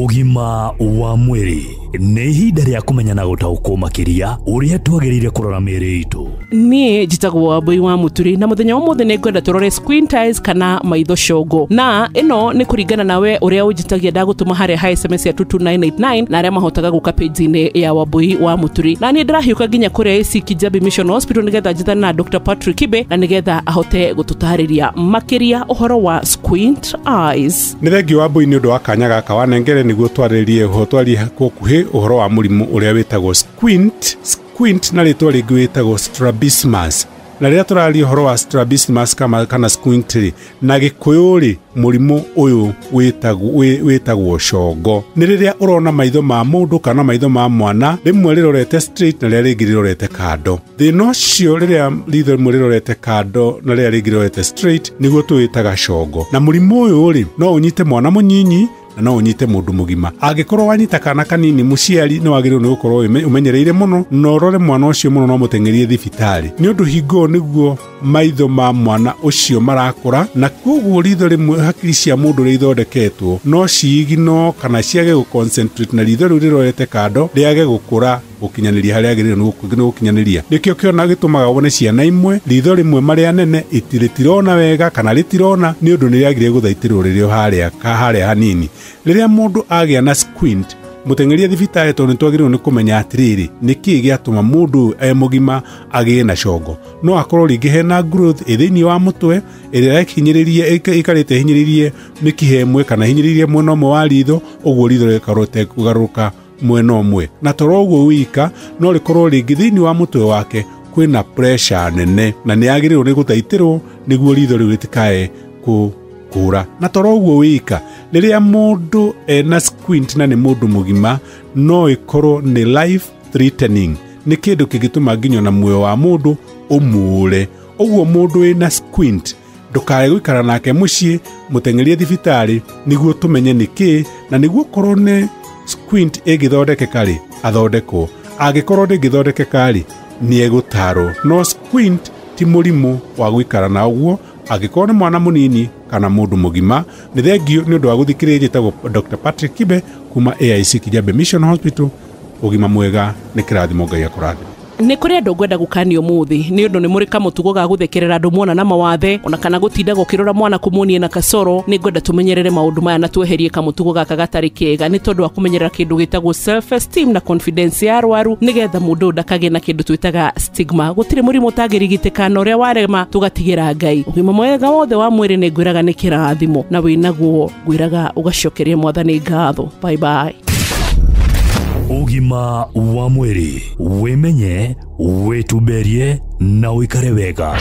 Ũgima wa mwĩrĩ nĩ ihinda rĩa kũmenya na gũtaũkwo makĩria ũrĩa twagĩrĩire kũrora mĩĩrĩ itũ. Niĩ njĩtagwo Wambui wa Mũturi na mũthenya wa ũmũthĩ nĩ ngwenda tũrore squint eyes kana maitho congo, na ĩno nĩ kũringana nawe ũrĩa ũnjĩtagia ndagũtũma harĩa ha SMS ya 22989 na arĩa mahotaga gũka page-inĩ ya Wambui wa Mũturi. Na niĩ ndĩrahiũka nginya kũrĩa AC Kijabi Mission Hospital nĩgetha njĩtane na Dr. Patrick Kibe na nĩgetha ahote gũtũtarĩria makĩria ũhoro wa squint eyes. Nĩ thengiũ Wambui nĩ ũndũ wa kanya gaka wanengere nĩguo twarĩrie ũhoro twarie kwa ũkuhĩ ũhoro wa mũrimũ ũrĩa wĩtagwo squint. Squint na rĩtwa rĩngĩ wĩtagwo strabismus. Na rĩrĩa tũraria ũhoro wa strabismus kana squint rĩ, na Gĩkũyũ rĩ, mũrimũ ũyũ wĩtagwo congo. Nĩ rĩrĩa ũrona maitho ma mũndũ kana maitho ma mwana rĩmwe rĩrorete straight na rĩrĩa rĩngĩ rĩrorete kando. Thĩna ũcio rĩrĩa ritho rĩmwe rĩrorete kando na rĩrĩa rĩngĩ rĩrorete straight nĩguo tũwĩtaga congo. Na mũrimũ ũyũ rĩ, no ũnyite mwana mũnyinyi na no ũnyite mũndũ mũgima. Angĩkorwo wanyita kana kanini, mũciari nĩ wagĩrĩirwo nĩ gũkorwo ũmenyereire mũno na ũrore mwana ũcio mũno, no mũteng'erie thibitarĩ nĩ ũndũ hingo nĩguo maitho ma mwana ũcio marakũra, na koguo ritho rĩmwe hakiri cia mũndũ ũrĩa ithondeketwo no ciigino kana ciage gũ-concentrate na ritho rĩu rĩrorete kando rĩage gũkũra gũkinyanĩria harĩa agĩrĩirwo nĩ gũkinyanĩria. Nĩkĩo kĩona gĩtũmaga wone ciana imwe ritho rĩmwe marĩa nene rĩtirona wega kana rĩtirona nĩ ũndũ nĩ rĩagire gũthaitĩrwo rĩrĩ harĩa hanini. Rĩrĩa mũndũ agĩa na squint, mũteng'erie thibitarĩ tondũ nĩtwagĩrĩirwo nĩ kũmenya atĩrĩrĩ nĩkĩĩ gĩatũma mũndũ e mũgima agĩe na congo. No akorwo rĩngĩ hena growth ĩ thĩinĩ wa mũtwe ĩrĩa ĩkinyĩrĩrie ĩikarĩte hinyĩrĩrie mĩkiha ĩmwe kana hinyĩrĩrie mwena ũmwe wa ritho, ũguo ritho rĩgakorwo rĩtekũgarũrũka mwena ũmwe. Na toro ũguo wika no rĩkorwo rĩngĩ thĩinĩ wa mũtwe wake kwĩna pressure nene na nĩ agĩrĩirwo nĩ gũthaitĩrwo nĩguo ritho rĩu rĩtikae kũra. Na toro ũguo wika rĩrĩa mũndũ ena squint na nĩ mũndũ mũgima no ĩkorwo nĩ life threatening, nĩ kĩndũ kĩngĩtũma nginya na muoyo wa mũndũ ũmũre. Ũguo mũndũ wĩna squint ndũkae gũikara nake mũciĩ, mũteng'erie thibitarĩ nĩguo tũmenye nĩkĩ, na nĩguo korwo nĩ squint ĩngĩthondekeka rĩ, athondekwo. Angĩkorwo ndĩngĩthondekeka rĩ, nĩ egũtarwo. No squint ti mũrimũ wa gũikara na ũguo angĩkorwo nĩ mwana mũnini kana mũndũ mũgima. Nĩ thengiũ nĩ ũndũ wa gũthikĩrĩria. Njĩtagwo Dr. Patrick Kibe kuma AIC Kijabe Mission Hospital. Ũgima mwega nĩ kĩrathimo Ngai akũrathime. Nĩ kũrĩ andũ ngwenda gũkanio ũmũthĩ nĩ ũndũ nĩ mũrĩ kamũtugo ga gũthekerera andũ mwana na mawathe ona kana gũtinda gũkĩrora mwana kũmuonie na kasoro. Nĩ ngwenda tũmenyerere maũndũ maya na tweherie kamũtugo gaka gatarĩ kega nĩ tondũ wa kũmenyerera kĩndũ gĩtagwo self esteem na confidence ya arwaru nĩgetha mũndũ ndakagĩe na kĩndũ twĩtaga stigma. Gũtirĩ mũrimũ ũtangĩrigitĩka na ũrĩa warema tũgatigĩra Ngai. Ũgima mwega wothe wa mwĩrĩ nĩ ngwĩraga nĩ kĩrathimo na wĩnaguo ngwĩraga ũgacokeria Mwathani ngatho. Bye bye. Ũgima wa mwĩrĩ, wĩmenye, wĩtumberie na ũikare wega.